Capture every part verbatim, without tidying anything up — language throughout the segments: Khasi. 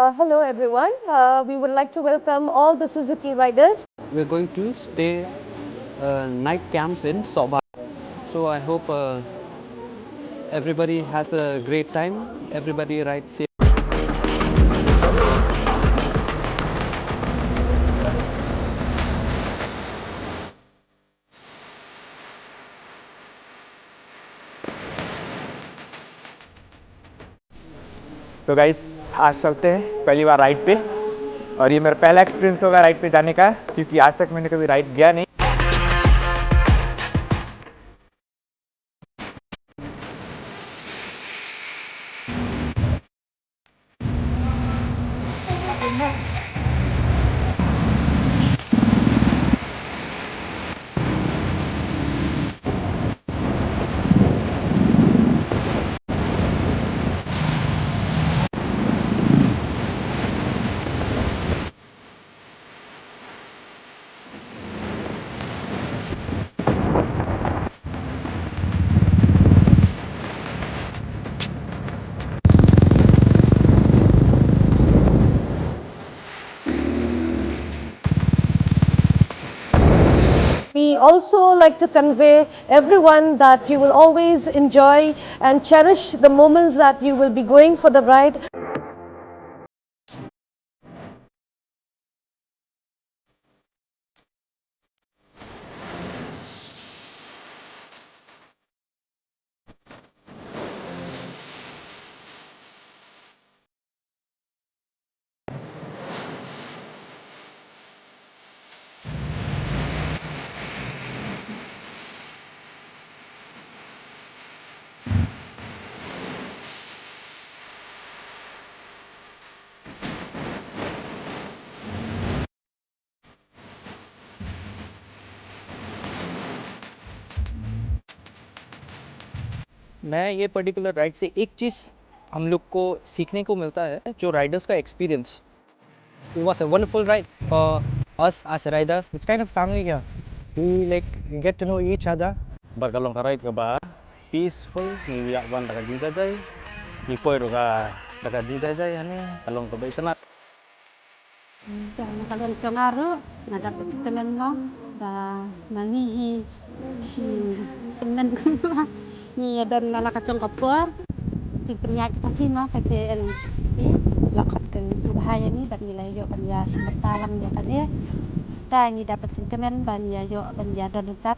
Uh, hello, everyone. Uh, we would like to welcome all the Suzuki riders. We're going to stay uh, night camp in Sohbar. So I hope uh, everybody has a great time. Everybody rides safe. तो गाइस, आज चलते हैं पहली बार राइड पे। और ये मेरा पहला एक्सपीरियंस होगा राइड पे जाने का, क्योंकि आज तक मैंने कभी राइड गया नहीं। We also like to convey everyone that you will always enjoy and cherish the moments that you will be going for the ride. मैं ये पर्टिकुलर राइड से एक चीज़ हम लोग को सीखने को मिलता है, जो राइडर्स का एक्सपीरियंस। It was a wonderful ride for us as riders. It's kind of family here. We, like, get to know each other. Bad ka long ka ride kaba peaceful, ngi ïa wan da ka jingjaijai, ngi poi ruh ka da ka jingjaijai, hangne ka long kaba itynnad. Te na ka liang jong nga ruh nga dap ka jingkmen mo ba ma ngi hi shi kmen, ngi ïa don na la ka jong ka por. Jingpynïaid ka jong phi mo ka K N C C P la khot ka sngewbha ïa ngi bad ngi la ïoh ban ïa shim bynta lang ïa kane. Te ngi dap ka jingkmen ban ïa ïoh ban ïa don ryngkat.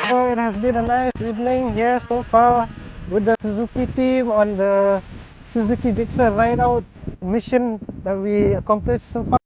So it has been a nice evening here so far with the Suzuki team on the Suzuki Gixxer ride out mission that we accomplished so far.